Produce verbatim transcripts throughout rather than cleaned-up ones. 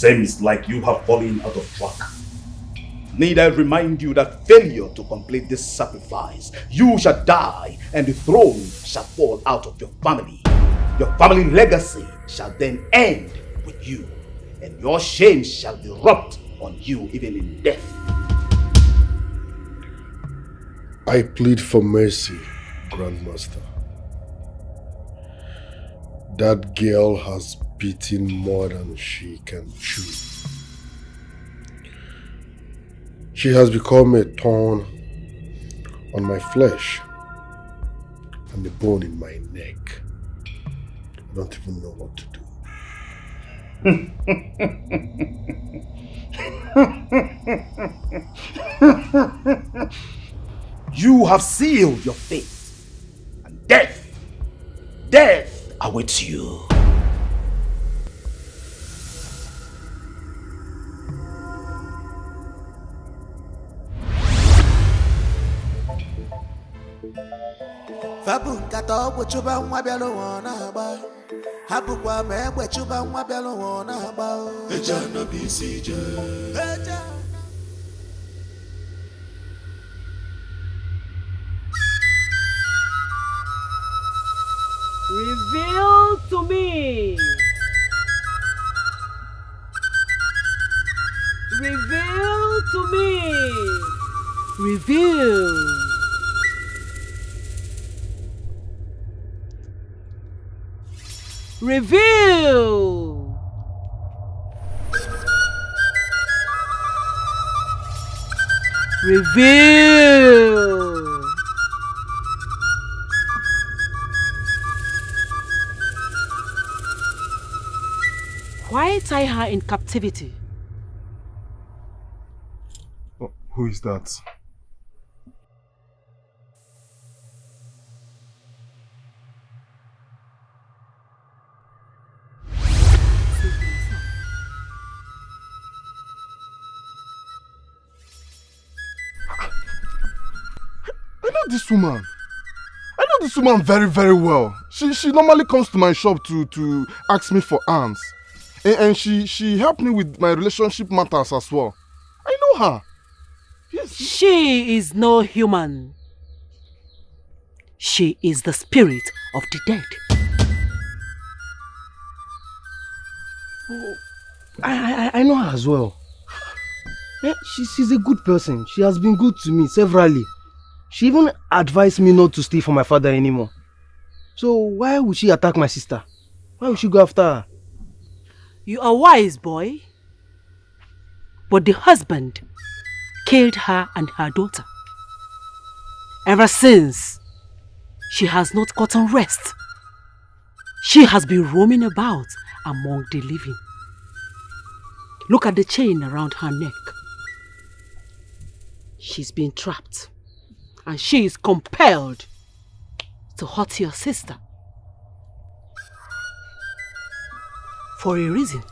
Then it's like you have fallen out of track. Need I remind you that failure to complete this sacrifice, you shall die, and the throne shall fall out of your family. Your family legacy shall then end with you, and your shame shall be rubbed on you even in death. I plead for mercy, Grandmaster. That girl has bitten more than she can chew. She has become a thorn on my flesh and a bone in my neck. I don't even know what to do. You have sealed your fate, and death, death awaits you. Fabu nkata ọgwụ chụba nwa bịara ụwa ọ na-agba. Hapụkwa m egbe chụba nwa bịara ụwa ọ na-agba o. Eje anọ bụ isi ije. Eje anọ. Reveal to me. Reveal to me. Reveal. Reveal. Reveal. Why tie her in captivity? Oh, who is that? I know this woman. I know this woman very, very well. She she normally comes to my shop to to ask me for ants. And, and she she helped me with my relationship matters as well. I know her. Yes. She is no human. She is the spirit of the dead. Oh, I, I, I know her as well. Eh, she, she's a good person. She has been good to me severally. She even advised me not to stay for my father anymore. So why would she attack my sister? Why would she go after her? You are wise, boy. But the husband killed her and her daughter. Ever since, she has not gotten rest. She has been roaming about among the living. Look at the chain around her neck. She's been trapped, and she is compelled to hurt your sister. For a reason.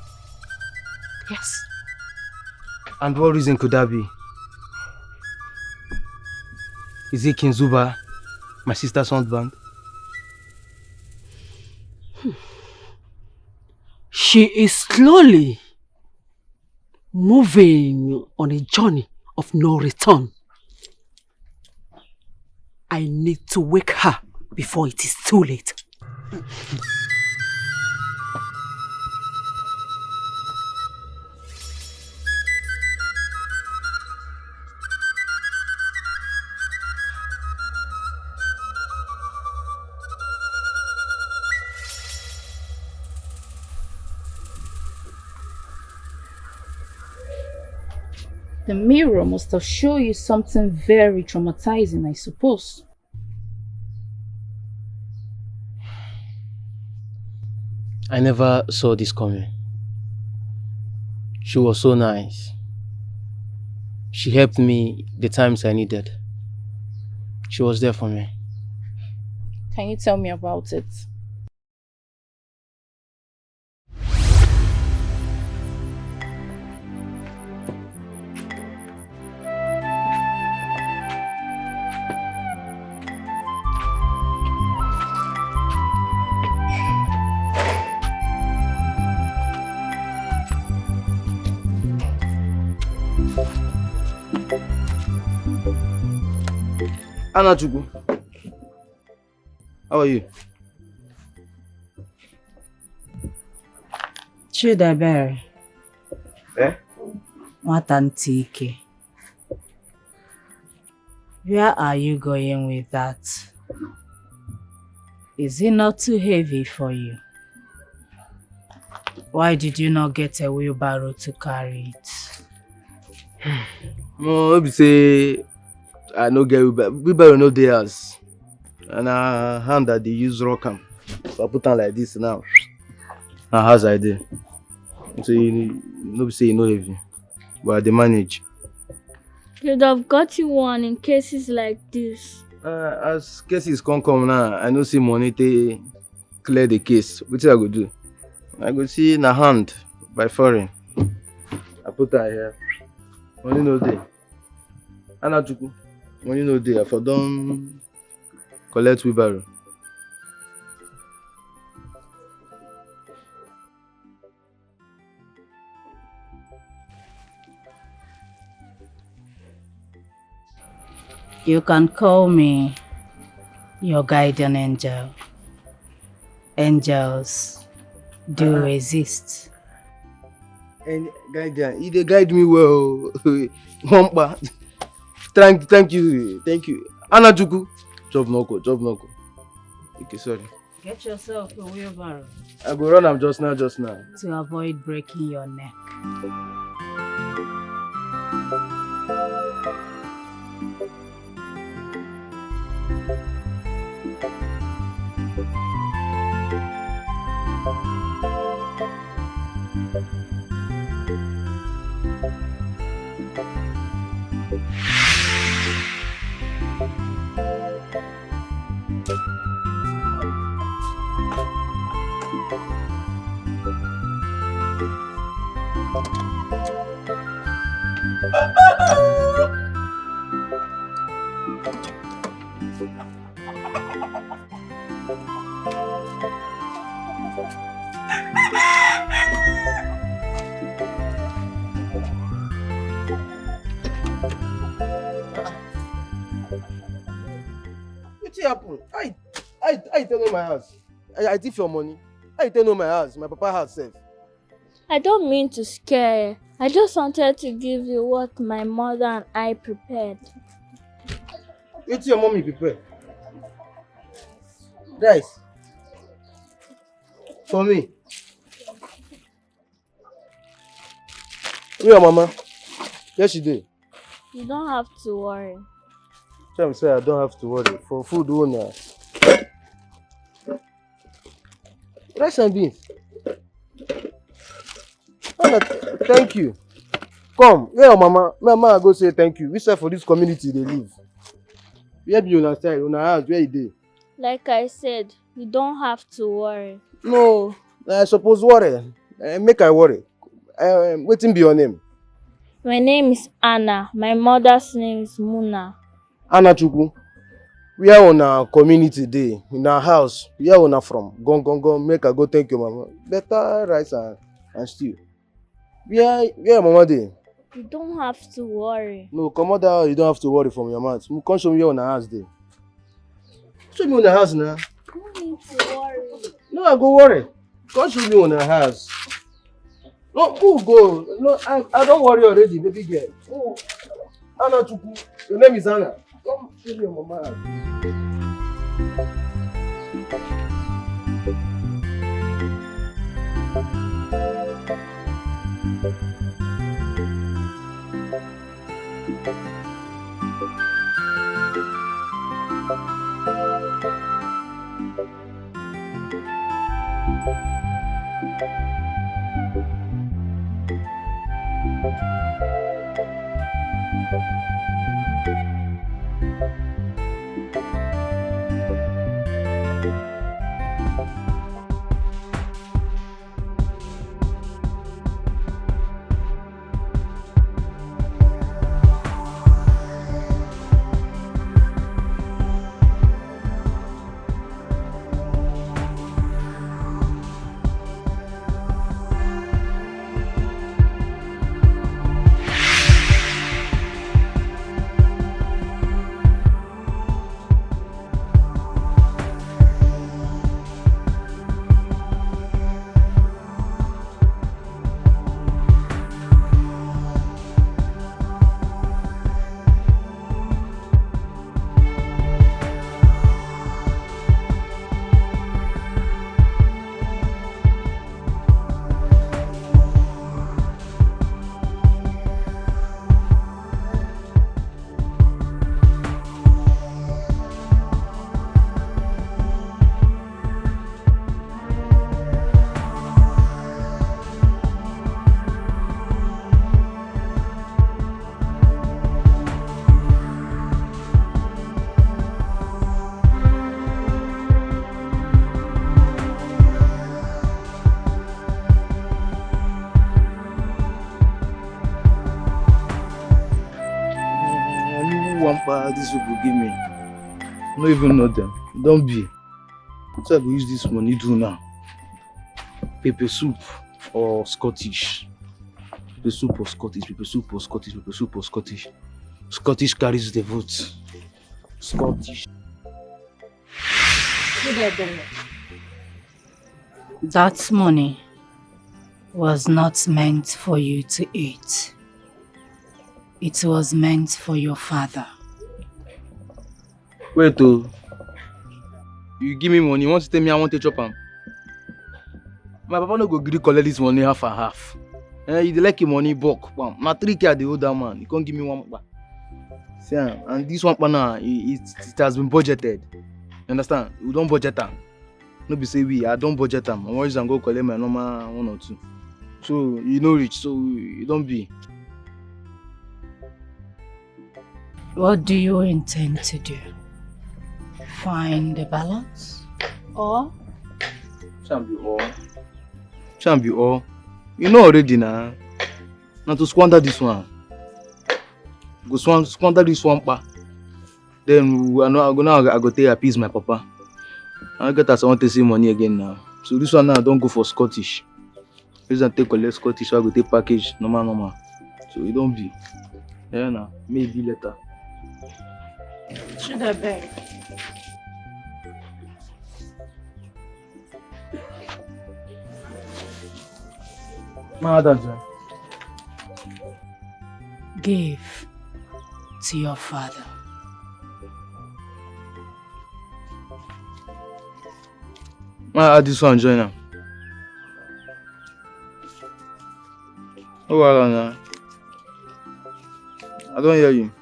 Yes. And what reason could that be? Is it Kinzuba, my sister's husband? Hmm. She is slowly moving on a journey of no return. I need to wake her before it is too late. The mirror must have shown you something very traumatizing, I suppose. I never saw this coming. She was so nice. She helped me the times I needed. She was there for me. Can you tell me about it? Anachukwu, how are you? Chidebere. Eh? Nwata ntị ike. Where are you going with that? Is it not too heavy for you? Why did you not get a wheelbarrow to carry it? No, no be say I no get wheelbarrow. Wheelbarrow no dey house. And na hand I dey use rock am. So I put am like this now. Na house I dey. So you no be say e no heavy, but I dey manage. You'd have gotten one in cases like this. Uh, as cases come come now, I no see money take clear the case. Wetin I go do? I go see na hand by foreign. I put am here. Money no dey. Anachukwu, money no dey. I for don collect wheelbarrow. You can call me your guardian angel. Angels do uh, exist. And guardian, you dey guide me well. Mompa. Thank, thank you, thank you. Anachukwu, chop noko, chop noko. Okay, sorry. Get yourself a wheelbarrow. I go run am just now, just now. To avoid breaking your neck. Wetin happen? I I I tell my house. I, I thief your money. I tell no my house, my papa house sef. I don't mean to scare. I just wanted to give you what my mother and I prepared. Wetin your mommy prepare? Rice. For me. Where your mama? Where she dey? You don't have to worry. Tell me say I don't have to worry. For food, oh na. Rice and beans. Oh, na, thank you. Come, where your mama? My mama go say thank you. We sef for this community dey live. Where be una side? Una house, where e dey? Like I said, you don't have to worry. No, I suppose worry. Eh, make I worry. Eh, wetin be your name? My name is Anna. My mother's name is Muna. Anachukwu, where una community dey? Una house? Where una from? Gon gon gon, make I go thank your mama. Better rice and, and stew. Where where your mama dey? You don't have to worry. No, comot that you don't have to worry from your mouth. Come show me where una house dey. Show me una house now. No need to worry. No, I go worry. Come show me una house. No, who go? No, I, I don't worry already, baby girl. Oh, Anna Chukwu. Your name is Anna. Come show me your mama house. One pa these people give me. No even know them. Don't be. So I go use this money do now. Pepper soup or Scottish. Pepper soup or Scottish. Pepper soup or Scottish. Pepper soup or Scottish. Scottish carries the vote. Scottish. That money was not meant for you to eat. It was meant for your father. Wait oh. You give me money, you want to tell me I want to chop am? My papa no go gree collect this money half and half. Eh, you dey like your money bulk. Bam. Na three K I dey owe that man. You can't give me one kpa. See am, and this one kpa now, it, it, it has been budgeted. You understand? We don budget am. No be say we, I don budget am. I wan use am go collect my normal one or two. So you no reach, so you don be. What do you intend to do? Find the balance? Or Sham be all. Sham be all. You know already na. Na to squander this one. Go swan- squander this one kpa. Then we- I know I go now I go take appease my papa. I no get as I want to see money again now. So this one now I don go for Scottish. Use am take collect Scottish, so I go take package normal normal. So e don be. Yeah na, maybe later. Should I beg? My dad, yeah. Give to your father. Ma add this one join am. No wahala na. I don hear you.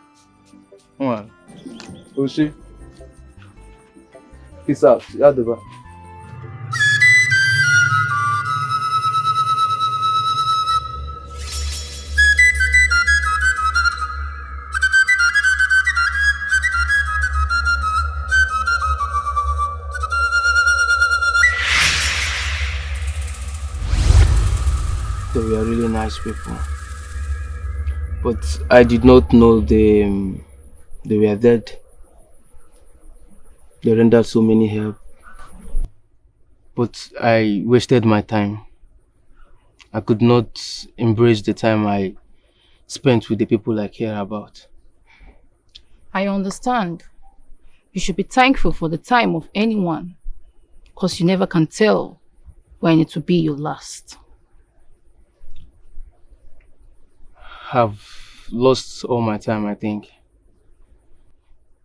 No wahala. O ṣe. Peace out. Ya deba. They were really nice people. But I did not know they, um, they were dead. They rendered so many help. But I wasted my time. I could not embrace the time I spent with the people I care about. I understand. You should be thankful for the time of anyone, because you never can tell when it will be your last. I've lost all my time, I think.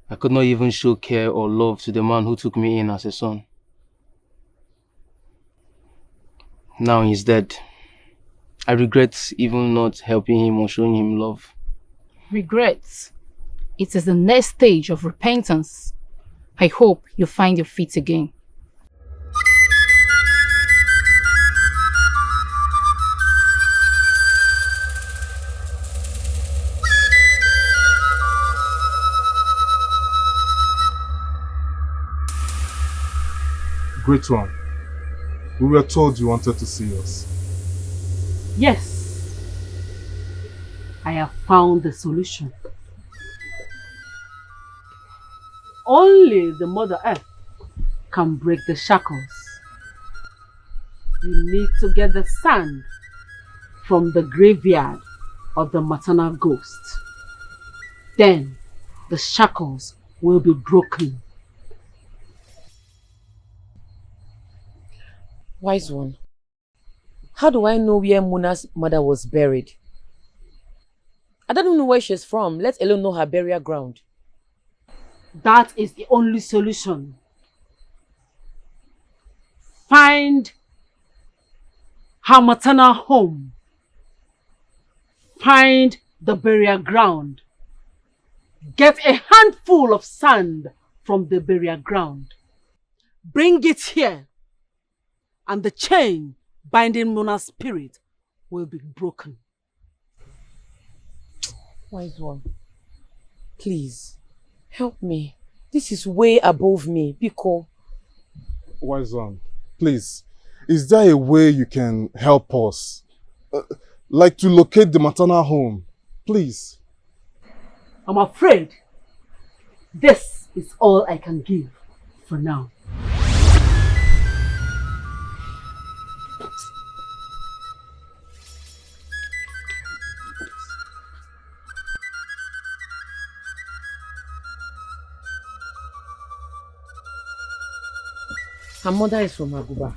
I could not even show care or love to the man who took me in as a son. Now he's dead. I regret even not helping him or showing him love. Regret. It is the next stage of repentance. I hope you find your feet again. Great one. We were told you wanted to see us. Yes, I have found the solution. Only the Mother Earth can break the shackles. You need to get the sand from the graveyard of the maternal ghost. Then the shackles will be broken. Wise one, how do I know where Muna's mother was buried? I don't even know where she's from, let alone know her burial ground. That is the only solution. Find her maternal home. Find the burial ground. Get a handful of sand from the burial ground. Bring it here, and the chain binding Mona's spirit will be broken. Wise one, please help me. This is way above me, biko. Wise one, please, is there a way you can help us? Uh, like to locate the maternal home, please. I'm afraid This is all I can give for now. Her mother is from Aguba.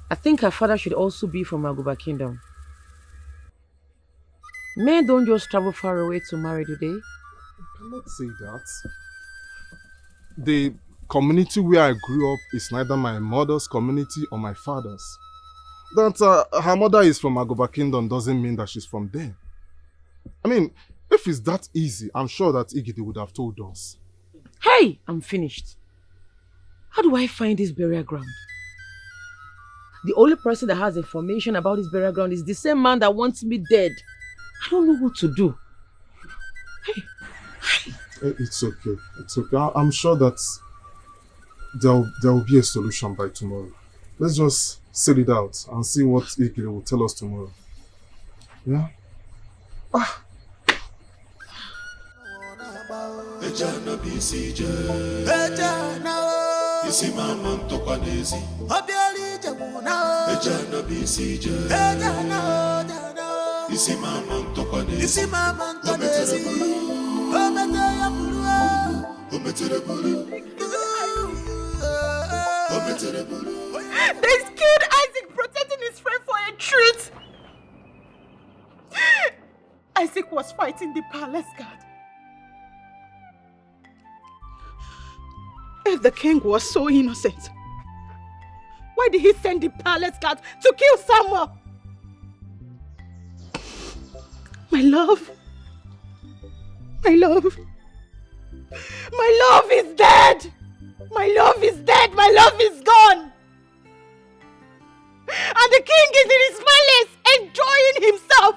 I think her father should also be from Aguba kingdom. Men don't just travel far away to marry, do they? You cannot say that. The community where I grew up is neither my mother's community or my father's. That uh, her mother is from Aguba kingdom doesn't mean that she's from there. I mean, if it's that easy, I'm sure that Igidi would have told us. Hey, I'm finished. How do I find this burial ground? The only person that has information about this burial ground is the same man that wants me dead. I don't know what to do. Eh, it's okay. It's okay. I- I'm sure that there will, there will be a solution by tomorrow. Let's just sit it out and see what Igile will tell us tomorrow. Yeah? Ah. Ejana B C J. Ejana. Isi mama ntọkwa n'ezi. Obiara ije mụ na. Ejana B C J. Ejana, ejana. Isi mama ntọkwa n'ezi. Isi mama ntọ n'ezi. O mete ya buru. O metere buru. O metere buru. They killed Isaac protecting his friend for a truth. Isaac was fighting the palace guard. If the king was so innocent, why did he send the palace guard to kill Samuel? My love, my love, my love is dead. My love is dead. My love is gone. And the king is in his palace enjoying himself.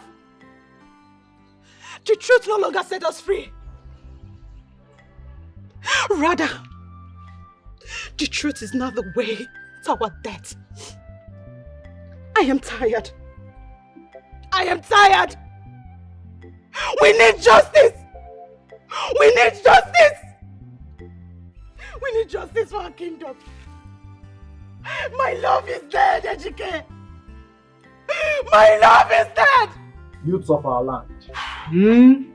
The truth no longer set us free. Rather, the truth is now the way to our death. I am tired. I am tired. We need justice. We need justice. We need justice for our kingdom. My love is dead, Ejike. My love is dead. Youths of our land. Hmm?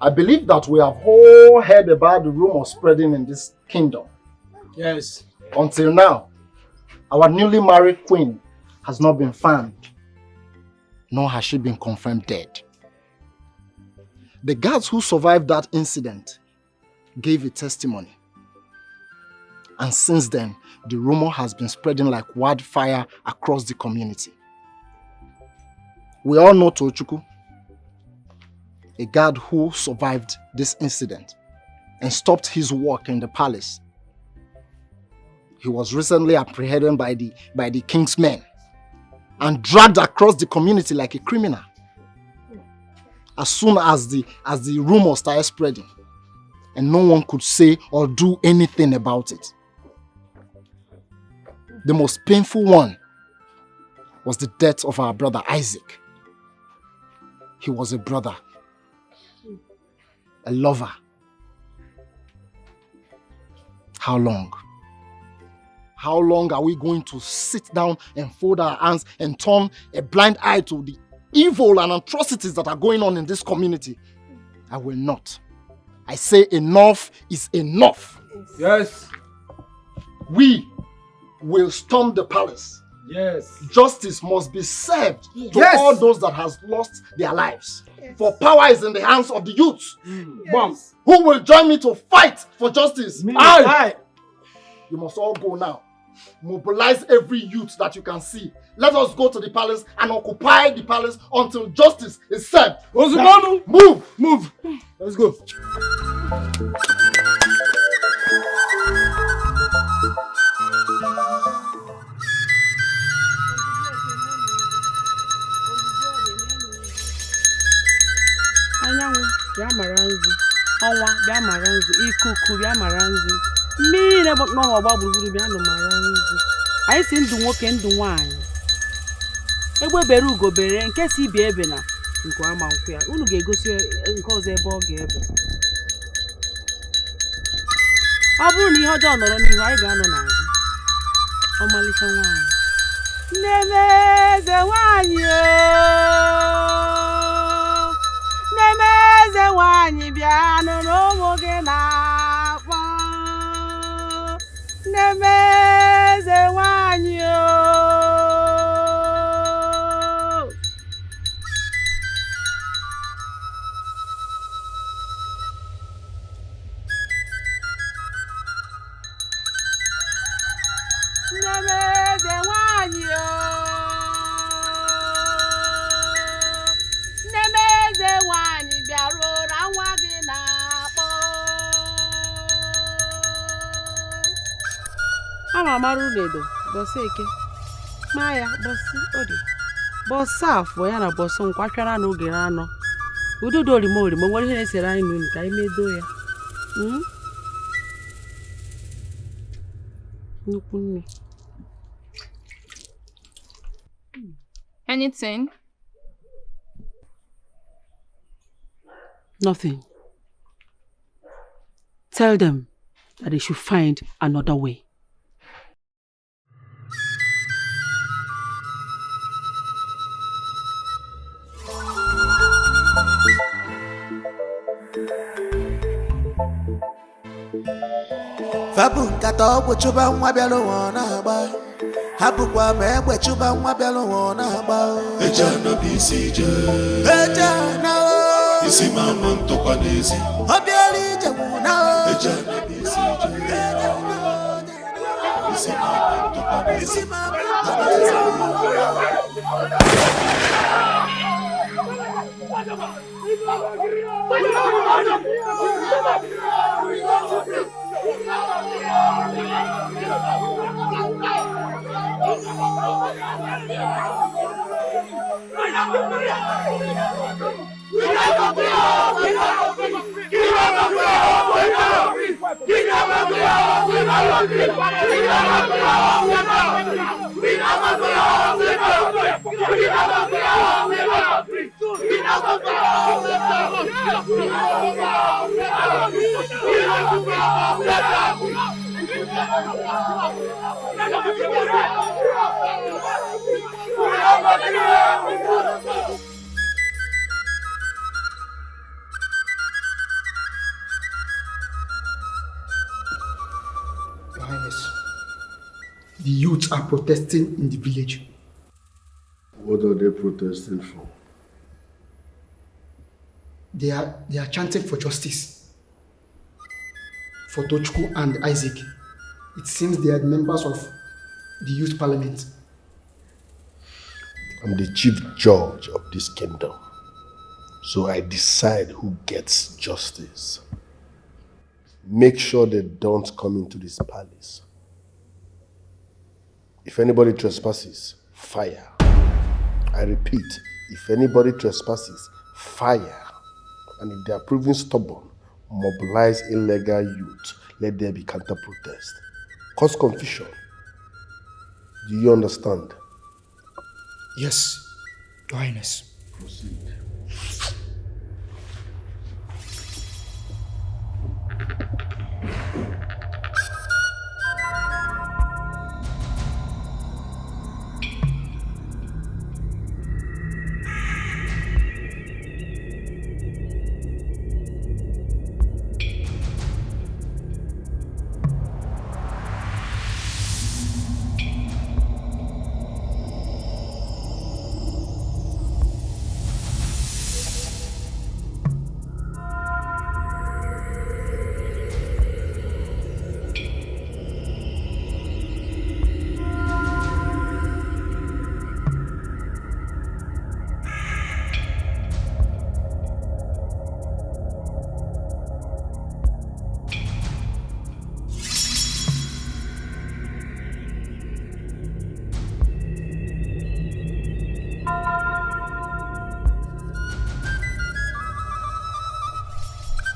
I believe that we have all heard about the rumor spreading in this kingdom. Yes. Until now, our newly married queen has not been found, nor has she been confirmed dead. The guards who survived that incident gave a testimony. And since then, the rumor has been spreading like wildfire across the community. We all know Tochukwu, a guard who survived this incident and stopped his work in the palace. He was recently apprehended by the, by the king's men and dragged across the community like a criminal. As soon as the, as the rumor started spreading, and no one could say or do anything about it. The most painful one was the death of our brother Isaac. He was a brother, a lover. How long? How long are we going to sit down and fold our hands and turn a blind eye to the evil and atrocities that are going on in this community? I will not. I say enough is enough. Yes. We will storm the palace. Yes. Justice must be served to Yes. all those that has lost their lives. For power is in the hands of the youth. Bam. Who will join me to fight for justice? Me. I. I. You must all go now. Mobilize every youth that you can see. Let us go to the palace and occupy the palace until justice is served. Ozugonu. Move! Move. Let's go. Anyanwụ, bịa mara nzu. Ọnwa, bịa mara nzu. Ikuku, bịa mara nzu. Mmiri niile bụ n'ụwa gba gburugburu, bịa nụ mara nzu. Anyị si ndụ nwoke, ndụ nwaanyị. Egbe bere ugo bere, nke si ibe ebe na nku ama nkwụ ya. Unu ga-egosi nke ọzọ ebe ọ ga-ebe. Ọ bụrụ na ihe ọjọọ nọrọ n'ihu, anyị ga-anọ n'azụ. Ọmalịcha nwaanyị. Nne m eze nwaanyị o. Nne m eze nwaanyị, bịa nụ na ụmụ gị na-akpọ. Nne m eze nwaanyị o. Nne m eze nwaanyị o. Nne m eze nwaanyị, bịaruo na nwa gị na-akpọ. A ma amara unu edo, bọsị eke. Ma ya, bọsị ode. Bọsị afọ ya na bọsị nkwachara n'oge na anọ. Ududo orimo orimo, nwere ihe na-esere anyị na unu ka anyị medo ya. Mm? Nnukwu nne. Anything? Nothing. Tell them that they should find another way. Fa bu nkata ọgwụ chụba nwa bịara ụwa ọ na-agba. Ha bụkwa ma egbe chụba nwa bịara ụwa ọ na-agba. Eje na B C J. Eje na o. Isi ma ama ntụkwa n'ezi. Ọ bịara ije nwụ na o. Eje na B C J. Isi ma ama ntụkwa n'ezi. Isi ma ama ntụkwa n'ezi. Your Highness, the youths are protesting in the village. What are they protesting for? They are, they are chanting for justice for Tochukwu and Isaac. It seems they are members of the youth parliament. I'm the chief judge of this kingdom, so I decide who gets justice. Make sure they don't come into this palace. If anybody trespasses, fire. I repeat, if anybody trespasses, fire. And if they are proving stubborn, mobilize illegal youth. Let there be counter protest. Cause confusion. Do you understand? Yes, Your Highness. Proceed.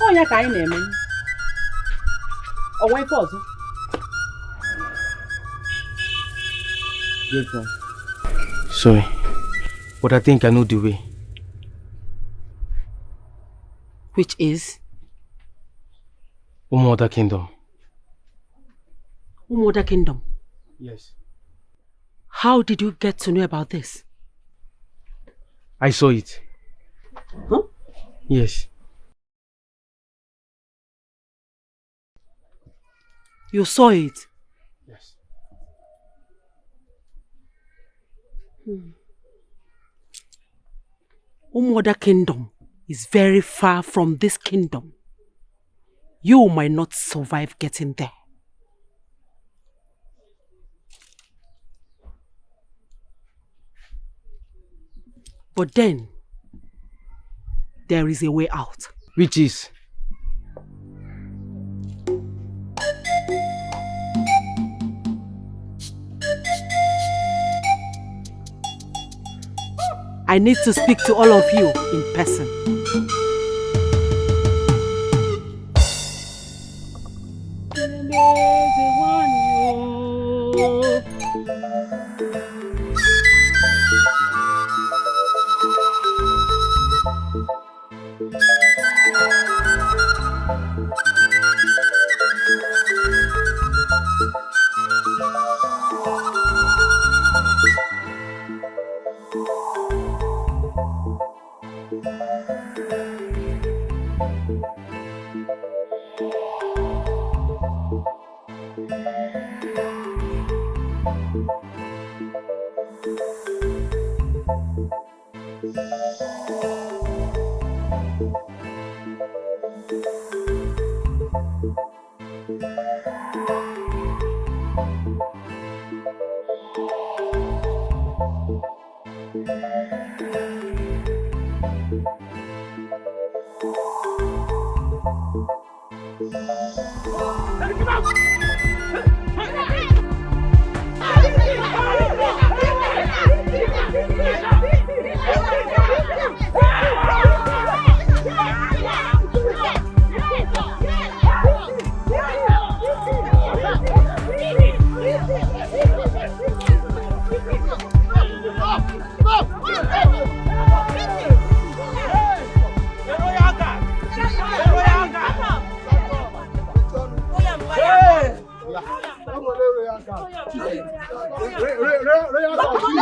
Ọ ya ka anyị na-eme. Ọ nwe ife ọzọ? Sorry, but I think I know the way. Which is? Ụmụ Ọda Kingdom. Umoda Kingdom. Yes. How did you get to know about this? I saw it. Huh? Yes. You saw it? Yes. Hmm. Umoda Kingdom is very far from this kingdom. You might not survive getting there. But then, there is a way out. Which is? I need to speak to all of you in person.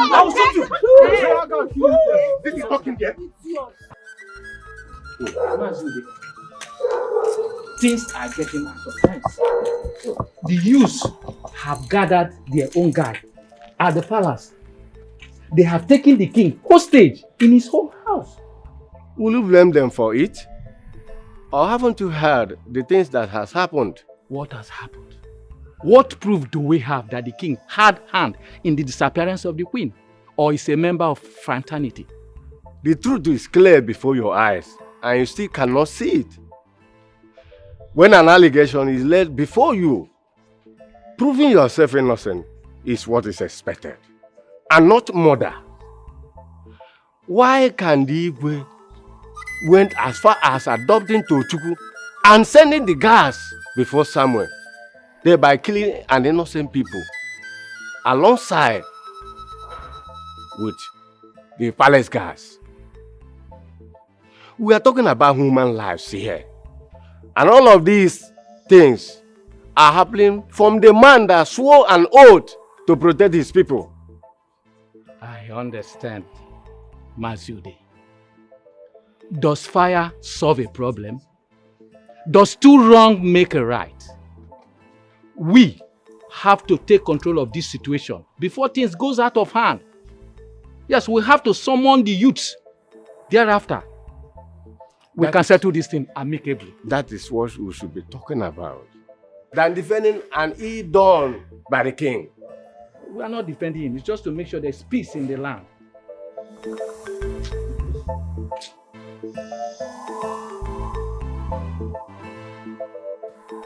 I will shoot you. This is talking there. Things are getting out of hand. The youths have gathered their own guard at the palace. They have taken the king hostage in his own house. Will you blame them for it? Or haven't you heard the things that has happened? What has happened? What proof do we have that the king had hand in the disappearance of the queen or is a member of fraternity? The truth is clear before your eyes, and you still cannot see it. When an allegation is laid before you, proving yourself innocent is what is expected, and not murder. Why can the Igwe went as far as adopting Tochukwu and sending the guards before Samuel, thereby killing an innocent people alongside with the palace guards? We are talking about human lives here. And all of these things are happening from the man that swore an oath to protect his people. I understand, Mazi Ude. Does fire solve a problem? Does two wrong make a right? We have to take control of this situation before things goes out of hand. Yes, we have to summon the youths. Thereafter, we can settle this thing amicably. That is what we should be talking about. Than defending an ill done by the king. We are not defending him. It's just to make sure there's peace in the land.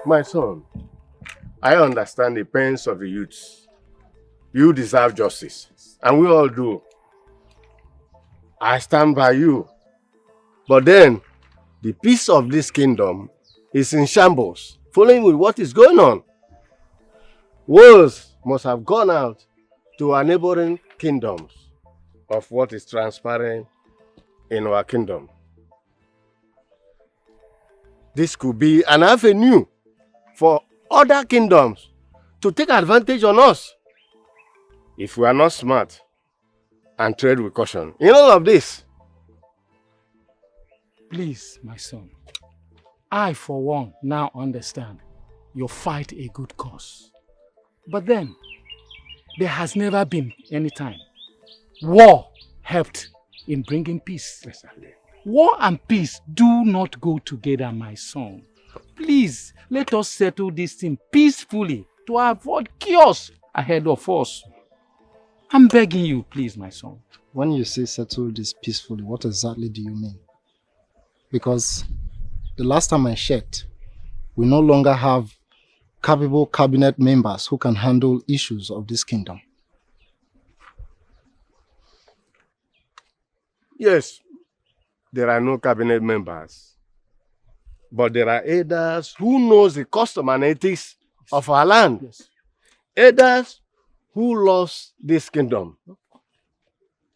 My son, I understand the pains of the youths. You deserve justice, and we all do. I stand by you. But then, the peace of this kingdom is in shambles, following with what is going on. Words must have gone out to our neighboring kingdoms of what is transpiring in our kingdom. This could be an avenue for other kingdoms to take advantage on us. If we are not smart and tread with caution in all of this. Please, my son, I for one now understand you fight a good cause. But then, there has never been any time war helped in bringing peace. War and peace do not go together, my son. Please, let us settle this thing peacefully to avoid chaos ahead of us. I'm begging you, please, my son. When you say settle this peacefully, what exactly do you mean? Because the last time I checked, we no longer have capable cabinet members who can handle issues of this kingdom. Yes, there are no cabinet members, but there are elders who knows the custom and ethics of our land. Yes. Elders who loves this kingdom,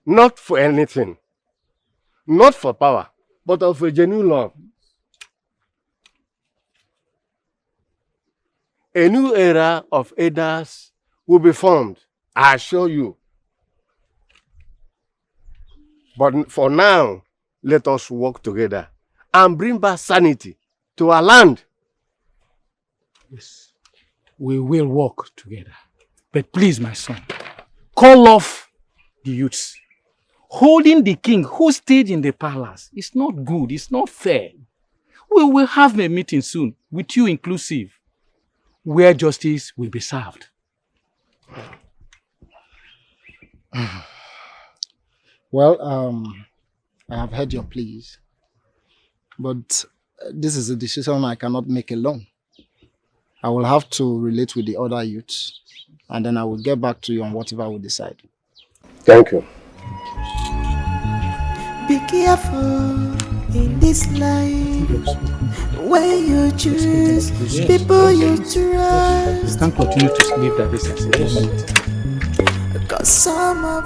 not for anything, not for power, but of a genuine love. A new era of elders will be formed, I assure you. But for now, let us work together and bring back sanity to our land. Yes, we will work together. But please, my son, call off the youths. Holding the king hostage in the palace is not good, it's not fair. We will have a meeting soon, with you inclusive, where justice will be served. Well, um, I have heard your pleas, but uh, this is a decision I cannot make alone. I will have to relate with the other youths, and then I will get back to you on whatever we decide. Thank you. Be careful in this life. When you choose people you trust. You can't continue to live that distance. Because some of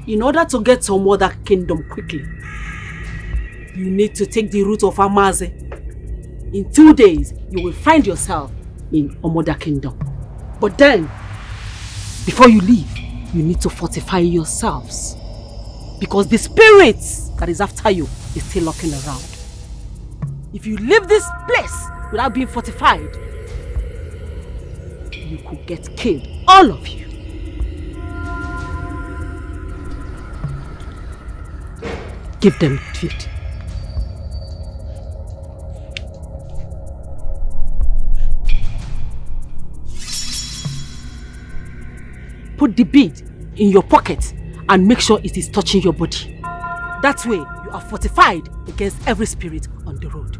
In order to get to Omoda kingdom quickly, you need to take the route of Amaze. In two days, you will find yourself in Omoda kingdom. But then, before you leave, you need to fortify yourselves. Because the spirit that is after you is still lurking around. If you leave this place without being fortified, you could get killed, all of you. Give them food. Put the bead in your pocket and make sure it is touching your body. That way, you are fortified against every spirit on the road.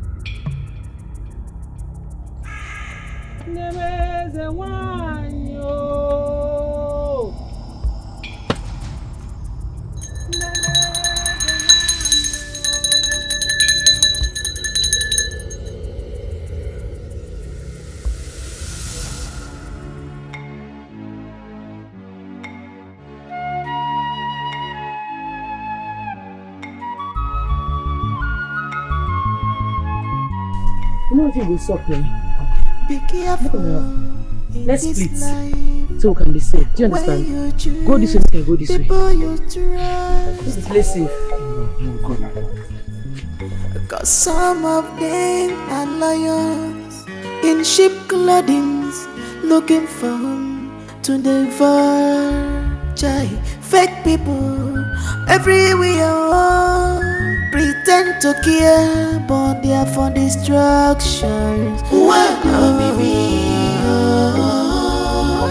You know what you go suck me? Be careful. Let's split so we can be safe. Do you understand? Go this way, we can go this way. This is place safe. Cause some of them are lions in sheep clothing, looking for to devour. Chai, fake people everywhere, pretend to care, but they are for destruction. Ụwa na omimi, oh,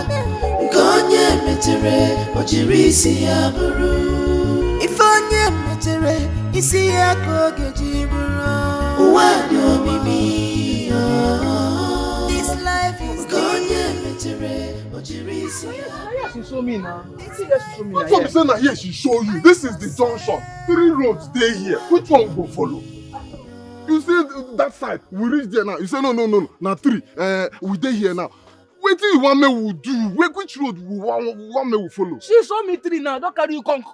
nke onye metere, o jiri isi ya bụrụ. Ife onye metere, isi ya ka ọ ga-eji bụrụ. Ụwa na omimi, oh, this life is nke onye metere, o jiri isi ya. Yes, you show me now. Which one be say na here she show you? This is the junction. Three roads dey here. Which one we go follow? You say that side, we reach there now. You say no, no, no, no. Na three. Uh, we dey here now. Wetin you want me we do? Wait, which road we want, we want me we follow? She show me three now. Don't carry you come,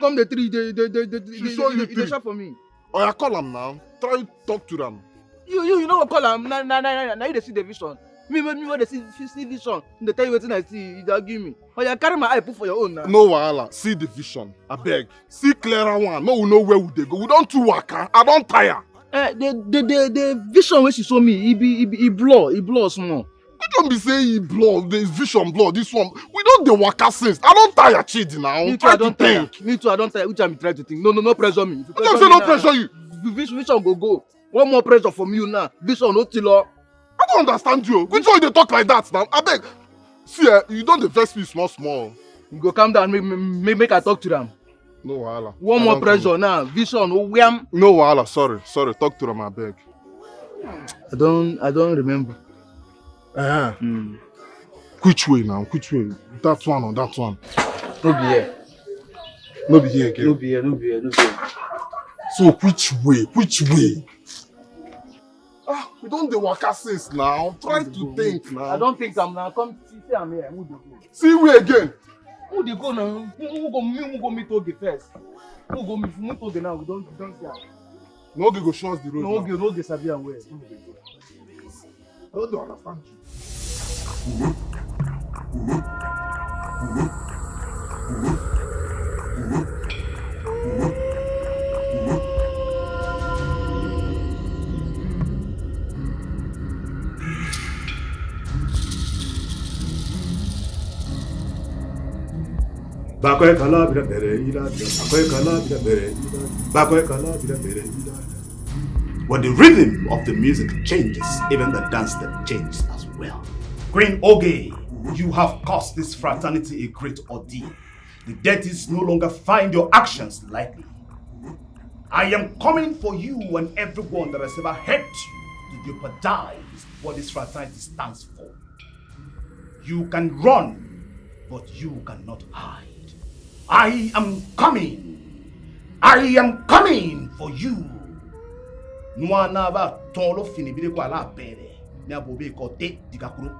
come the three. The the the the the. She show you three. Shop for me. Oya, call am now. Try talk to am. You, you, you know what call am? Na, na, na, na, na you dey see the vision. Me, me, me, wey dey see, see, see vision. Dey tell you wetin I see, you dey argue me. Oya, carry my eye put for your own now. No wahala. See the vision. Abeg. See clearer one. Make we know where we dey go. We don too waka. I don tire. Eh, the, the, the, the vision wey she show me, e be, e be, e blur, e blur small. You don be say e blur, the vision blur, this one. We don dey waka since. I don tire, Chidi, now. Me too, I don tire. Me too, I don tire. Which I'm trying to think. No, no, no pressure me. If you pressure me, no pressure you. Vision go go. One more pressure from you now. Vision no till. I don't understand you. Which one you dey talk like that now? Abeg. See, eh, you don dey vex me small small. You go calm down, make, make, make I talk to them. No wahala. One more pressure now. Vision, oh, wham. No wahala. Sorry, sorry. Talk to them, abeg. I don't, I don't remember. Uh-huh. Mm. Which way now? Which way? That one or that one? No be here. No be here again. No be here. No be here. No be here. So which way? Which way? Ah, we don dey waka since now. Try to think now. I don think am now. Come see, see am here. Who dey go? See we again. Who dey go now? Who, who go meet, who go meet Oge first? Who go meet, meet Oge now? We don, we don see am. Na Oge go show us the road. Na Oge, na Oge sabi am well. I no dey understand you. Bakwe kala bira bere ila, bakwe kala bira bere ila, bakwe kala bira bere ila. When the rhythm of the music changes, even the dance step changes as well. Queen Oge, you have caused this fraternity a great ordeal. The deities no longer find your actions lightly. I am coming for you and everyone that has ever helped you to jeopardize what this fraternity stands for. You can run, but you cannot hide. I am coming. I am coming for you. Nua na ba ton lo fini bi de kwa la bere. Ni abo be ko te di kakuru.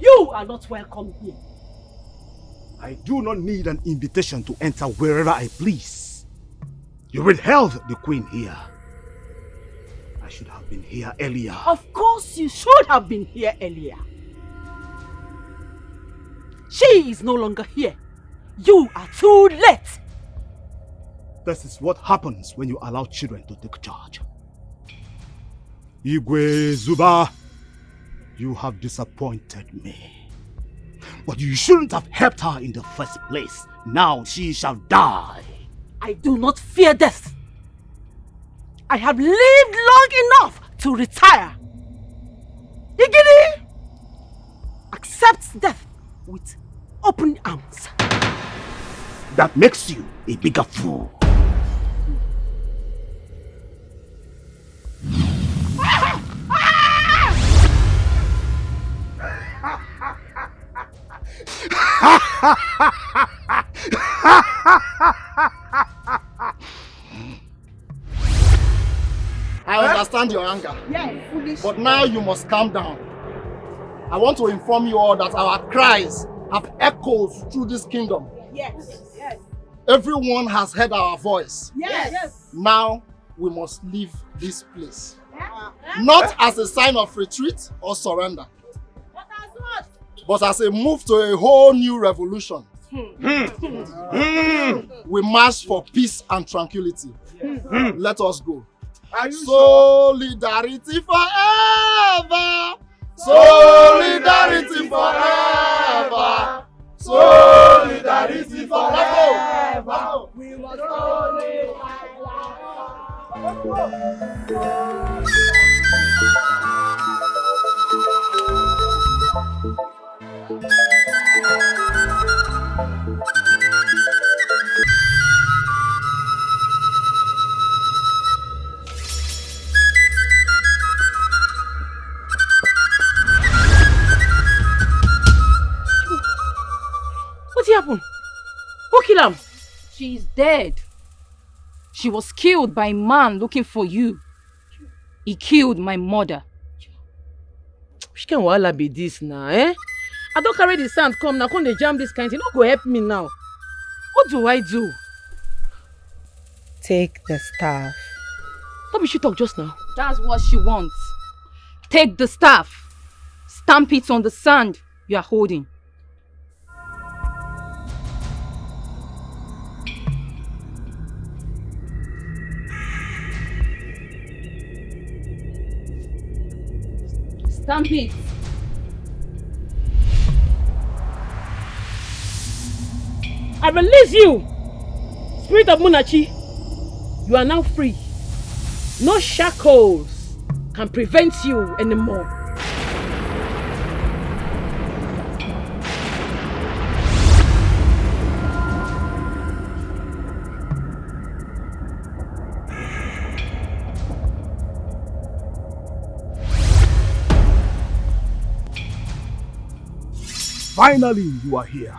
You are not welcome here. I do not need an invitation to enter wherever I please. You withheld the queen here. I should have been here earlier. Of course, you should have been here earlier. She is no longer here. You are too late. This is what happens when you allow children to take charge. Igwe Zuba, you have disappointed me. But you shouldn't have helped her in the first place. Now she shall die. I do not fear death. I have lived long enough to retire. Igidi accepts death with open arms. That makes you a bigger fool. I understand your anger. Yes. But now you must calm down. I want to inform you all that our cries have echoes through this kingdom. Yes. Yes. Everyone has heard our voice. Yes. Yes. Now we must leave this place. Yeah. Not as a sign of retreat or surrender, but as a move to a whole new revolution. We march for peace and tranquility. Let us go. Solidarity forever! Solidarity forever! Solidarity forever! We must only What happen? Who kill am? She's dead. She was killed by a man looking for you. He killed my mother. Which kind wahala be this now, eh? I don carry the sand come now, come dey jam this kind thing. No go help me now. What do I do? Take the staff. No be she talk just now. That's what she wants. Take the staff. Stamp it on the sand you are holding. Stamp it. I release you, Spirit of Munachi. You are now free. No shackles can prevent you anymore. Finally, you are here.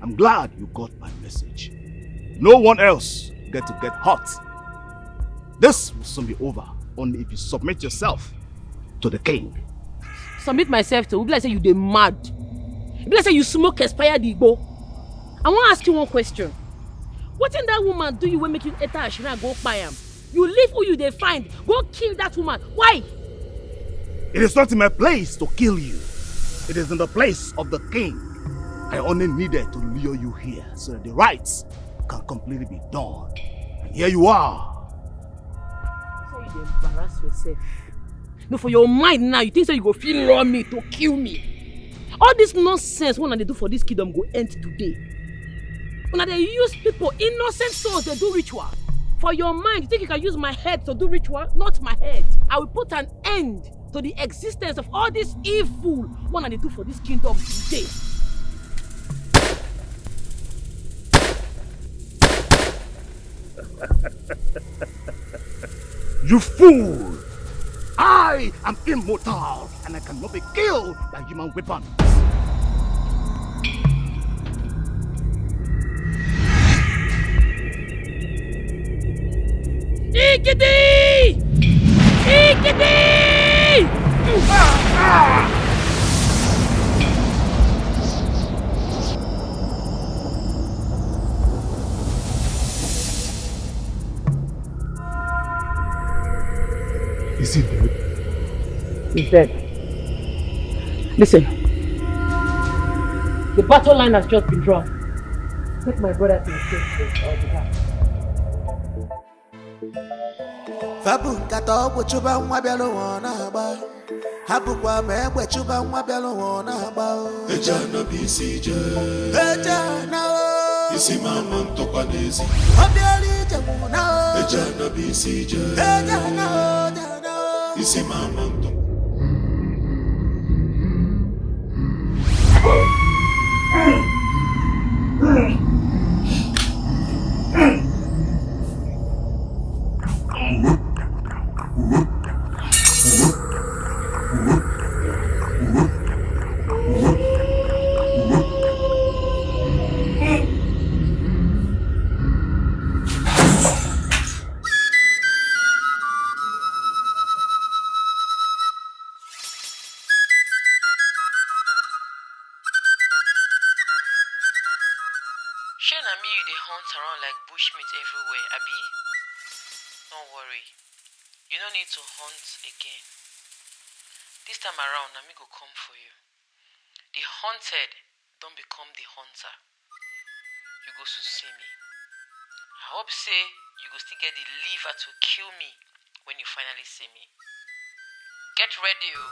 I'm glad you got my message. No one else get to get hurt. This will soon be over, only if you submit yourself to the king. Submit myself to? Be like say you dey mad. Be like say you smoke expired igbo. I wan ask you one question. Wetin that woman do you wey make you enter her shrine go kpai am? You leave who you dey find, go kill that woman. Why? It is not in my place to kill you. It is in the place of the king. I only needed to lure you here so that the rites can completely be done. And here you are. So you dey embarrass yourself. No, for your mind now, you think say you go fit lure me to kill me. All this nonsense wey una dey do for this kingdom go end today. Una dey use people, innocent souls, dey do ritual. For your mind, you think you can use my head to do ritual? Not my head. I will put an end to the existence of all this evil wey una dey do for this kingdom today. You fool! I am immortal and I cannot be killed by human weapons. Ikiti! Ikiti! Is he dead? He's dead. Listen. The battle line has just been drawn. Take my brother to the safe place or the house. Fabu nkata ọgwụ chụba nwa bịara ụwa ọ na-agba. Hapụkwa m egbe chụba nwa bịara ụwa ọ na-agba o. Eje ana bụ isi ije. Eje ana o. Isi ma ama ntụkwa n'ezi. Ọ bịara ije mụ na o. Eje ana bụ isi ije. Eje ana o, eje ana o. Isi ma ama ntụkwa. Shey na me you dey hunt around like bushmeat everywhere, abi? No worry, you no need to hunt again. This time around, na me go come for you. The hunted don become the hunter. You go soon see me. I hope say you go still get the liver to kill me when you finally see me. Get ready o.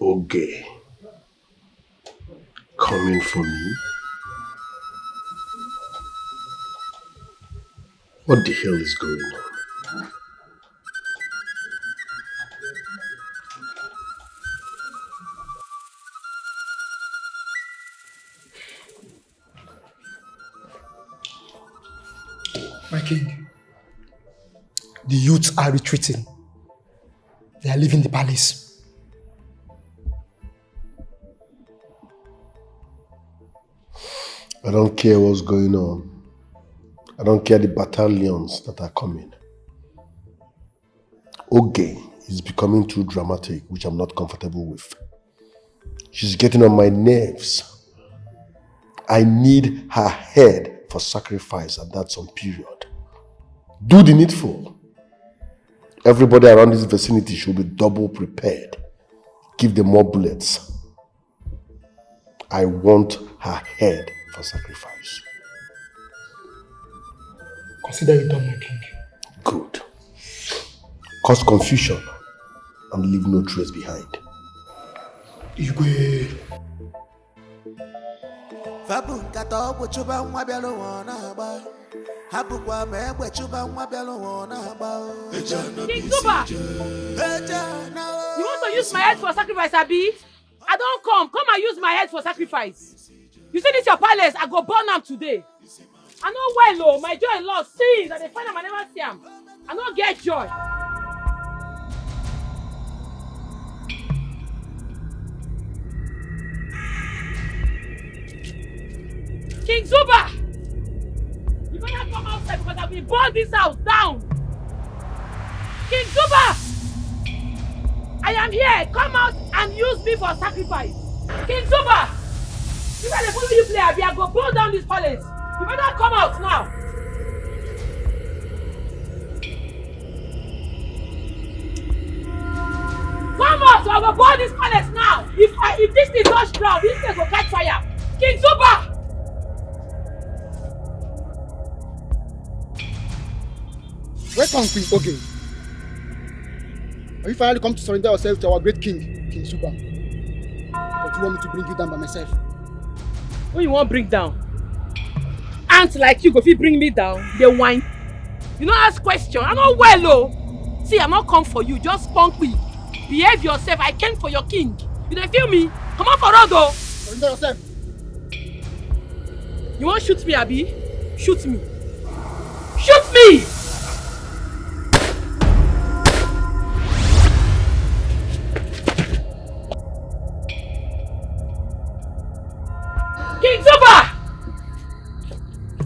Okay. Coming for me? What the hell is going on? My king, the youths are retreating. They are leaving the palace. I don't care what's going on. I don't care the battalions that are coming. Oge is becoming too dramatic, which I'm not comfortable with. She's getting on my nerves. I need her head for sacrifice at that some period. Do the needful. Everybody around this vicinity should be double prepared. Give them more bullets. I want her head for sacrifice. Consider it done, my king. Good. Cause confusion and leave no trace behind. Igwe. Fabu nkata ọgwụ chụba nwa bịara ụwa ọ na-agba. Hapụkwa m egbe chụba nwa bịara ụwa ọ na-agba o. King Zuba! Eje na o. You want to use my head for sacrifice, abi? I don come. Come and use my head for sacrifice. You see this your palace? I go burn am today. I no well o. My joy lost since I dey find am, I never see am. I no get joy. King Zuba! You better come outside because I will burn this house down. King Zuba! I am here. Come out and use me for sacrifice. King Zuba! If I dey follow you play, abi I go burn down this palace. You better come out now. Come out, or I go burn this palace now. If I, if this thing touch ground, this place go catch fire. King Zuba! Welcome, Queen Oge. Have you finally come to surrender yourself to our great king, King Zuba? But you want me to bring you down by myself? Who you wan bring down? Ant like you go fit bring me down? Dey whine. You no ask question. I no well o. See, I no come for you. Just punk me. Behave yourself. I came for your king. You dey feel me? Comot for road o. Surrender yourself. You wan shoot me, abi? Shoot me. Shoot me! King Zuba!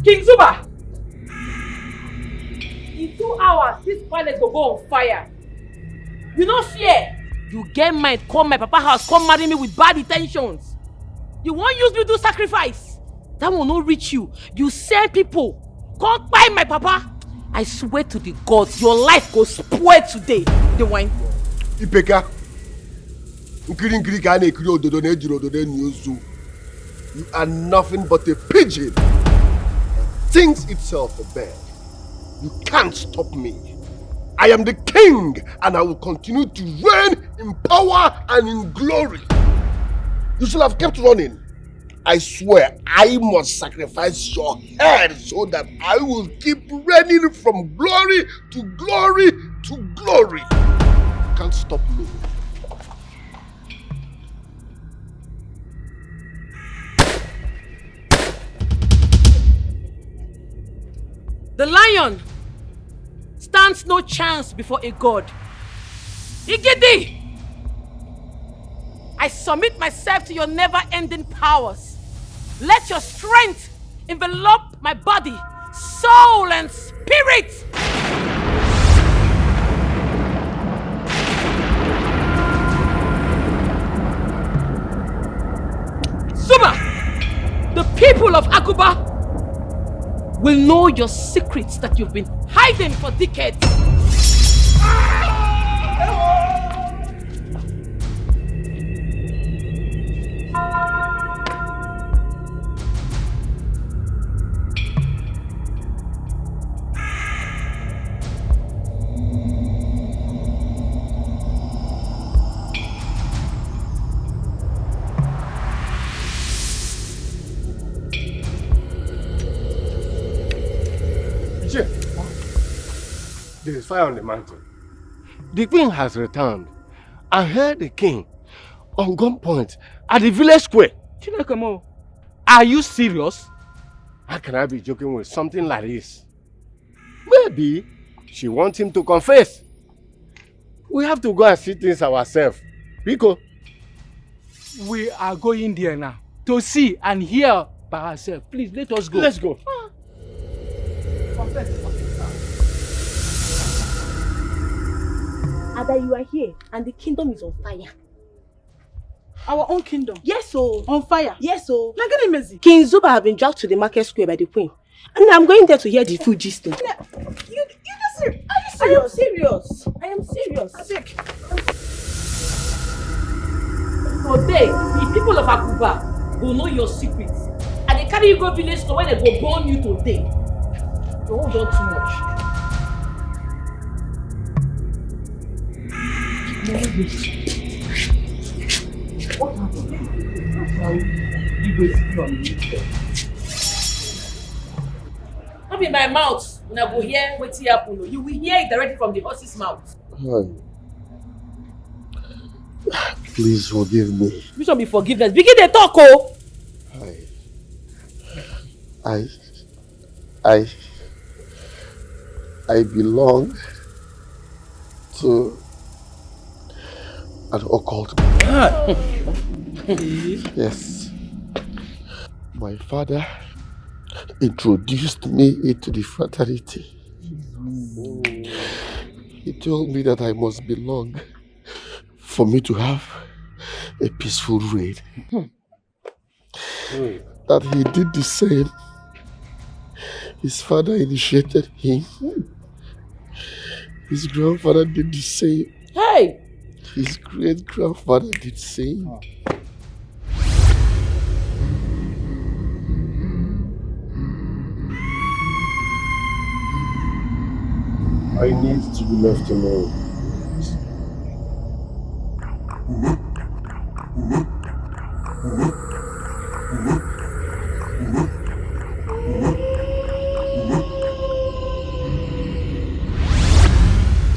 King Zuba! In two hours, this palace go go on fire. You no fear. You get mind come my papa house, come marry me with bad intentions. You wan use me do sacrifice? That one no reach you. You send people come kpai my papa. I swear to the gods, your life go spoil today. The wine. Ipeka, nkiri nkiri ka a na-ekiri ododo na ejiri ododo enyi ozu. You are nothing but a pigeon that thinks itself a bird. You can't stop me. I am the king and I will continue to reign in power and in glory. You should have kept running. I swear I must sacrifice your head so that I will keep reigning from glory to glory to glory. You can't stop me. The lion stands no chance before a god. Igidi! I submit myself to your never-ending powers. Let your strength envelop my body, soul, and spirit. Zuba, the people of Akuba will know your secrets that you've been hiding for decades. There is fire on the mountain. The queen has returned. I heard the king on gunpoint at the village square. Chineke mo, are you serious? How can I be joking with something like this? Maybe she wants him to confess. We have to go and see things ourselves. Biko. We are going there now to see and hear by ourselves. Please let us go. Let's go. Ada, you are here and the kingdom is on fire. Our own kingdom? Yes, so. On fire? Yes, so. Nagini Mezi? King Zuba have been dragged to the market square by the queen. And I'm going there to hear the full gist. You, you just, are you serious? I am serious. I am serious. I beg. Today, the people of Akuba go know your secrets. And they carry you go village to where they go burn you today. You hold on too much. What happened? How you go sit on the Not be my mouth una go hear wetin happen o. You will hear it directly from the horse's mouth. Hi. Please forgive me. Which one be forgiveness? Begin dey talk o. Hi. I I I belong to an occult. Yes. My father introduced me into the fraternity. He told me that I must belong for me to have a peaceful reign. That he did the same. His father initiated him. His grandfather did the same. Hey! His great grandfather did the same. I need to be left alone.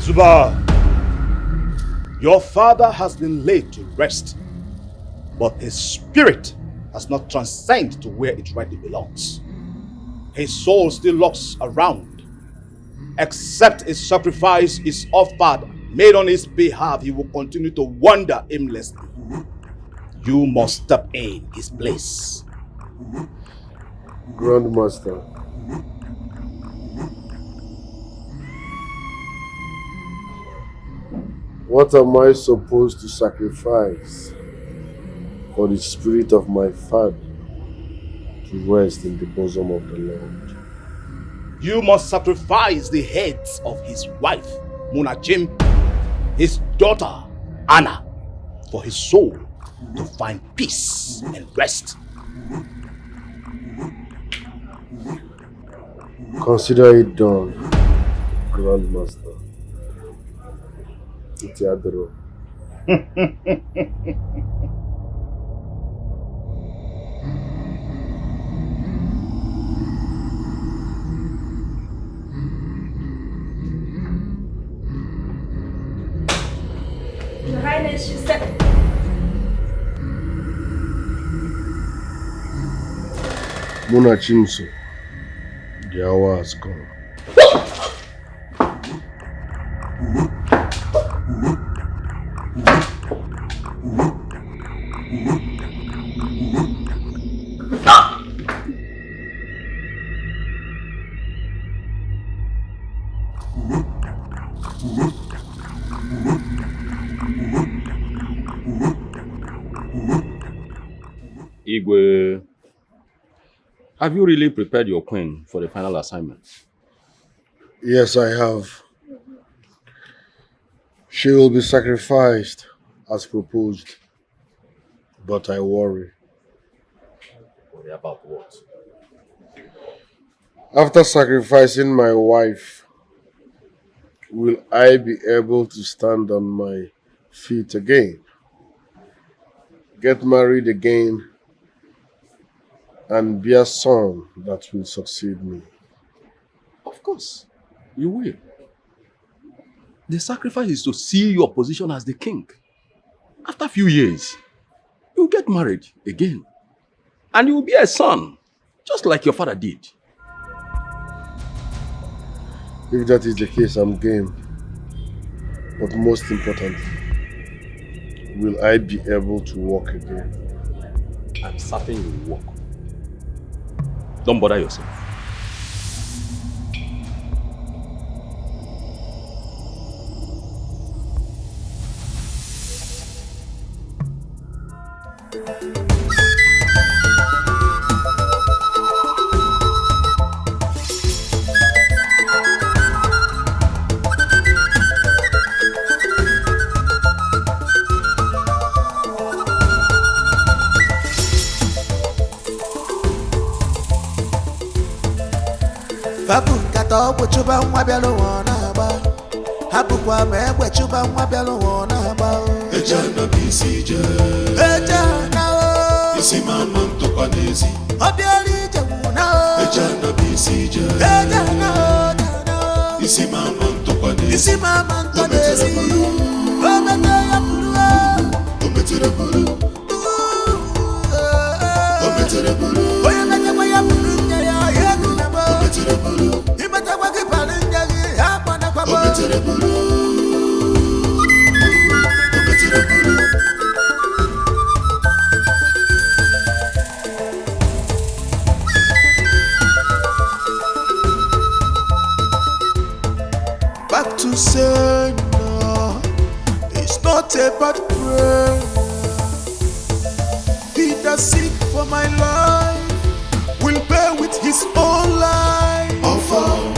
Zuba, your father has been laid to rest, but his spirit has not transcended to where it rightly belongs. His soul still lurks around. Except a sacrifice is offered made on his behalf, he will continue to wander aimlessly. You must step in his place. Grandmaster, what am I supposed to sacrifice for the spirit of my father to rest in the bosom of the Lord? You must sacrifice the heads of his wife, Munachim, his daughter, Anna, for his soul to find peace and rest. Consider it done, Grandmaster. Iti adịrọ. Your Highness, she said. Mụ na Chimso, the hour has come. Igwe, Have you really prepared your queen for the final assignment? Yes, I have. She will be sacrificed as proposed, but I worry. Worry about what? After sacrificing my wife, will I be able to stand on my feet again, get married again, and bear son that will succeed me? Of course, you will. The sacrifice is to seal your position as the king. After a few years, you'll get married again. And you'll be a son, just like your father did. If that is the case, I'm game. But most importantly, will I be able to walk again? I'm certain you will walk. Don't bother yourself. Fabu nkata ọgwụ chụba nwa bịara ụwa ọ na-agba. Hapụkwa m egbe chụba nwa bịara ụwa ọ na-agba o. Eje anọ bụ isi ije. Eje ana o. Isi ma ama ntụkwa n'ezi. Ọ bịara ije wụ na o. Eje anọ bụ isi ije. Eje ana o, eje ana o. Isi ma ama ntụkwa n'ezi. Isi ma ama ntụkwa n'ezi. O metere buru o. O metere buru. Back to sender, it's not about prayer. He that seek for my life will pay with his own life. Offer.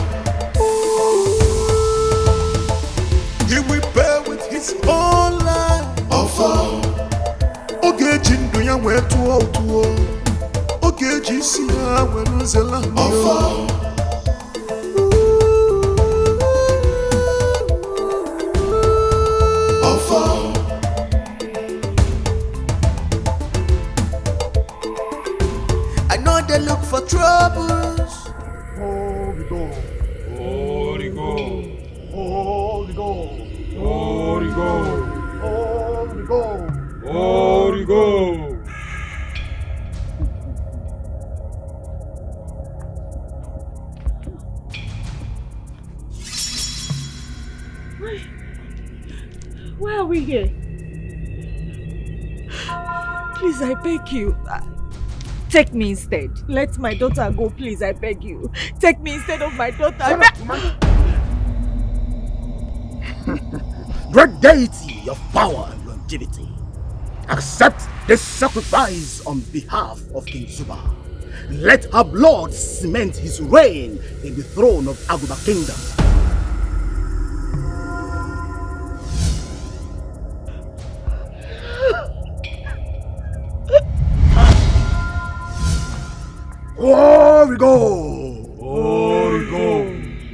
He will pay with his own life. Offer. Ọ ga-eji ndụ ya wee tụọ ụtụ. Ọ ga-eji isi ya wee zela. Offer. I know they look for troubles. Holy God. Holy God. Holy God. Holy God. Holy God. Holy God. Why are we here? Please, I beg you. Uh, take me instead. Let my daughter go, please. I beg you. Take me instead of my daughter. I beg. Great deity of power and longevity, accept this sacrifice on behalf of King Zuba. Let her blood cement his reign in the throne of Aguba Kingdom. Here we go! Here we go!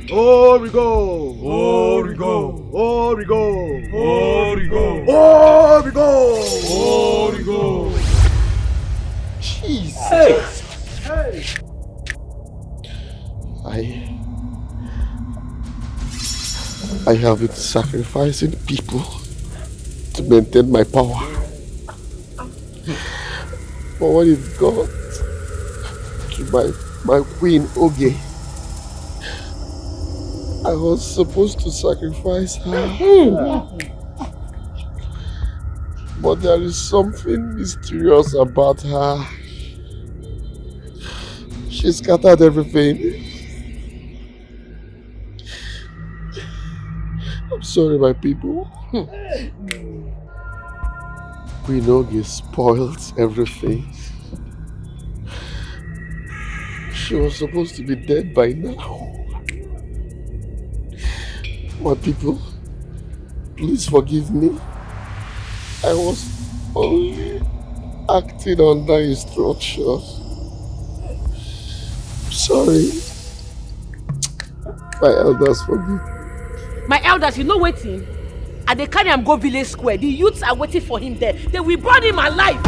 Here we go! Here we go! Here we go! Here we go! Here we go! Here we go! Jesus! Hey! I I have been sacrificing people to maintain my power. But when it got to my my queen Oge, I was supposed to sacrifice her. But there is something mysterious about her. She scattered everything. I'm sorry, my people. Queen Oge spoiled everything. She was supposed to be dead by now. My people, please forgive me. I was only acting under instructions. Sorry. My elders, forgive me. My elders, you know wetin? I dey carry am go village square. The youths are waiting for him there. They will burn him alive.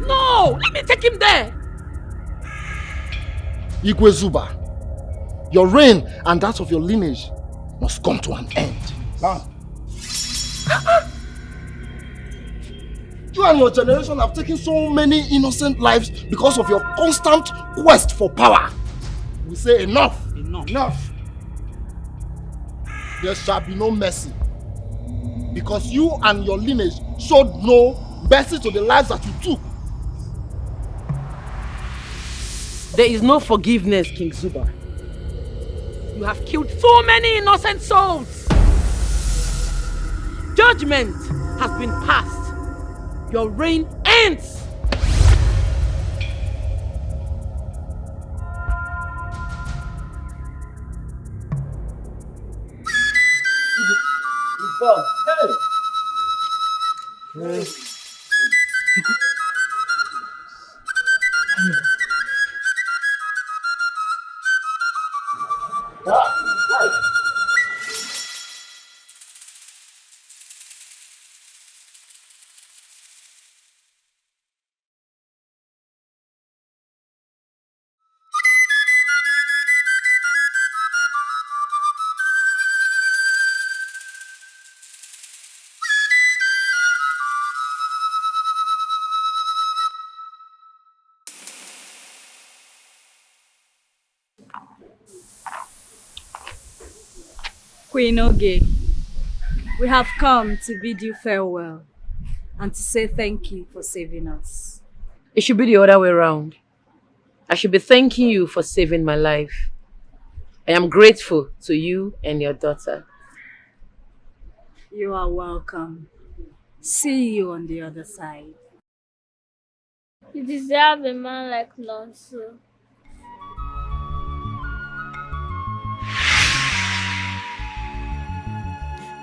No, let me take him there. Igwe Zuba, your reign and that of your lineage must come to an end. Now, you and your generation have taken so many innocent lives because of your constant quest for power. We say enough. Enough. Enough. There shall be no mercy because you and your lineage showed no mercy to the lives that you took. There is no forgiveness, King Zuba. You have killed so many innocent souls. Judgment has been passed. Your reign ends. Queen Oge, we have come to bid you farewell and to say thank you for saving us. It should be the other way around. I should be thanking you for saving my life. I am grateful to you and your daughter. You are welcome. See you on the other side. You deserve a man like Nonso.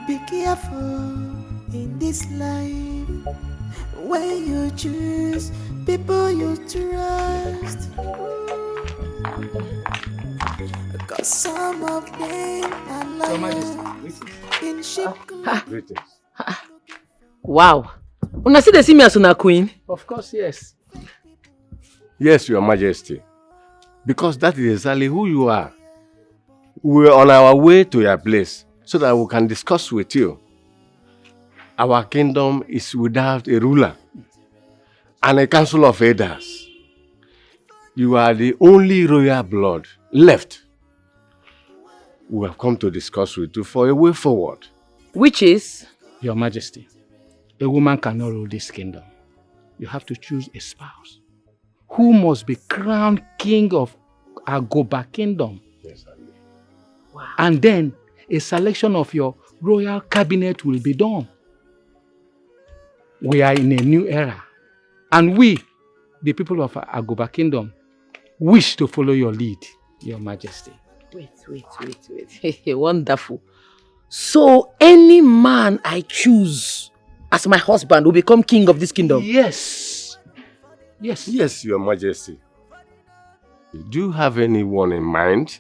Be careful in this life when you choose people you trust. Cause some of them are liars in sheep clothing. Wow. Una still dey see me as una queen? Of course, yes. Yes, Your Majesty. Because that is exactly who you are. We were on our way to your place so that we can discuss with you. Our kingdom is without a ruler and a council of elders. You are the only royal blood left. We have come to discuss with you for a way forward. Which is? Your Majesty, a woman cannot rule this kingdom. You have to choose a spouse who must be crowned king of Agoba Kingdom. Yes, sir. Wow. And then a selection of your royal cabinet will be done. We are in a new era, and we, the people of Agoba Kingdom, wish to follow your lead, Your Majesty. Wait, wait, wait, wait. Wonderful. So any man I choose as my husband will become king of this kingdom? Yes. Yes. Yes, Your Majesty. Do you have anyone in mind?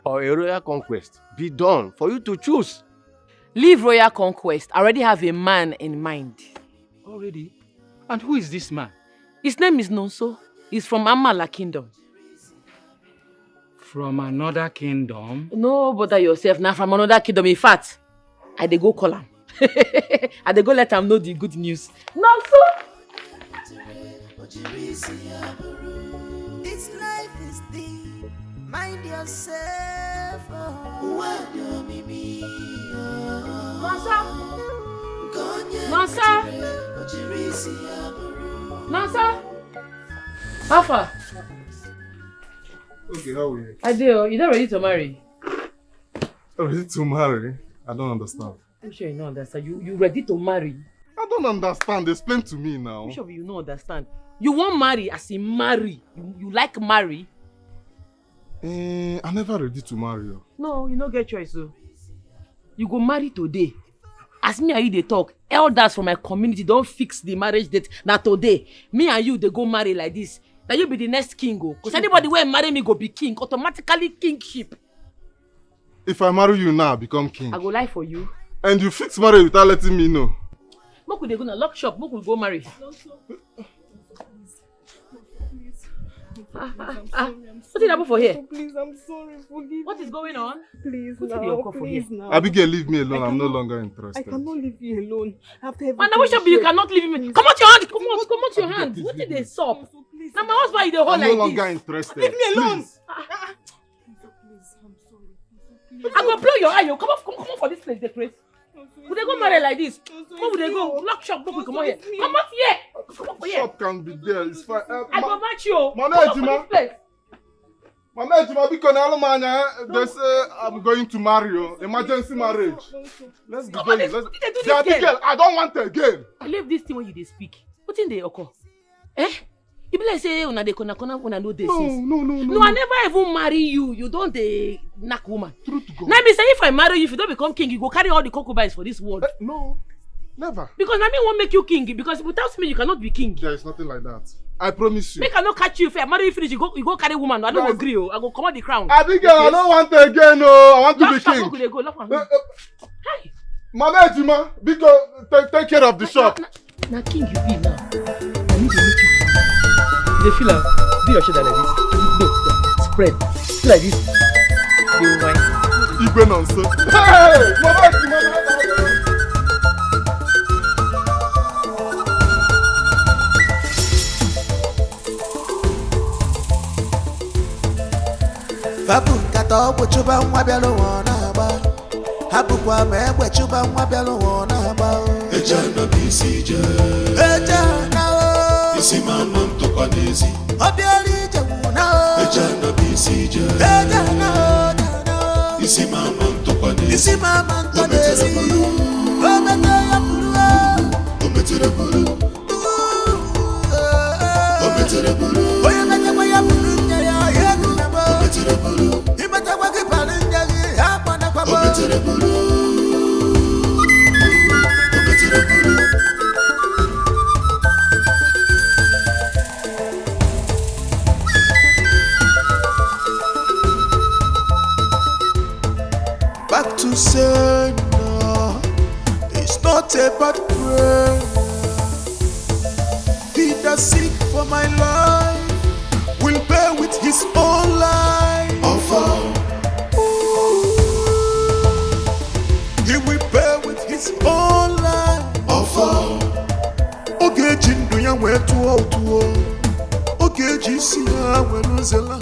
Or a royal conquest be done for you to choose? Leave royal conquest. I already have a man in mind. Already? And who is this man? His name is Nonso. He's from Amala Kingdom. From another kingdom? No bother yourself. Now from another kingdom. In fact, I dey go call am. I dey go let am know the good news. Nonso! This life is deep. Mind yourself. Oh. Nonso! Nonso! Nonso! How far? Okay, how are you? I do. You not ready to marry? Ready to marry? I don't understand. I'm sure you don't understand. You you ready to marry? I don't understand. Explain to me now. I'm sure you don't understand. You won't marry as in marry. You, you like marry? Eh, I never ready to marry you. No, you no get choice o. You go marry today. As me and you dey talk, elders for my community don fix the marriage date. Na today, me and you dey go marry like this. Na you be the next king o. Cause anybody wey marry me go be king, automatically kingship. If I marry you now, I become king. I go lie for you. And you fix marriage without letting me know. Make we dey go na lock shop, make we go marry. Please. Ah, ah, ah. Wetin happen for here? Please, I'm sorry. Forgive What is going on? Please, Wetin dey now, occur for please here? Now. Abigail, leave me alone. I'm no longer interested. I cannot leave you alone. After everything. Man, na which of you cannot leave me? Please. Comot your hand. Comot, comot your hand. Wetin dey sup? Please. Na my husband you dey hold like this. I'm no longer interested. Leave me alone. Please. Ah, ah. Please, I'm sorry. I go blow your eye. You come off, come, come off for this place, dey craze. We dey go marry like this. Come, we dey go lock shop, make we comot here. Come off here. Come off here. Shop can be there. It's fine. Uh, I go match you. Mama Ejima. Mama Ejima, because na all man, eh, they say I'm going to marry you. Emergency marriage. Let's be going. Let's. Girl, I don't want again. I leave this thing when you dey speak. Wetin dey occur? Eh? E be like say una dey corner corner, una no dey since. No, no, no, no. No, I never even marry you. You don dey knack woman. True to God. Na me say if I marry you, if you don become king, you go carry all the concubines for this world. Eh, no, never. Because na me wan make you king. Because without me, you cannot be king. There is nothing like that. I promise you. Make I no catch you if I marry you finish. You go, you go carry woman. I no go gree o. I go comot the crown. Abigail, I no want again o. I want to be king. Lock am, make we dey go. Lock am. Eh, eh. Hi. Mama Ejima, biko, take, take care of the shop. Na king you be now. Na me dey make you king. You dey feel am? Do your shoulder like this. Go, go, spread. Like this. Dey wine. Igwe nonsense. Hey! Mama Ejima, mama Ejima. Babu nkata ọgwụ chụba nwa bịara ụwa na-agba. Hapụkwa m egbe chụba nwa bịara ụwa na-agba o. Eje anọ bụ isi ije. Eje anọ o. Isi ma ama ntụkwa n'ezi. Ọ bịara ije wụ na o. Eje anọ bụ isi ije. Eje anọ o, eje anọ o. Isi ma ama ntụkwa n'ezi. Isi ma ama ntụkwa n'ezi. O metere ya buru o. O metere buru. Back to sender. It's not about prayer. He that seek for my life will pay with his own life. Offer. Ooh. He will pay with his own life. Offer. Ọ ga-eji ndụ ya wee tụọ ụtụ. Ọ ga-eji isi ya wee lụzela.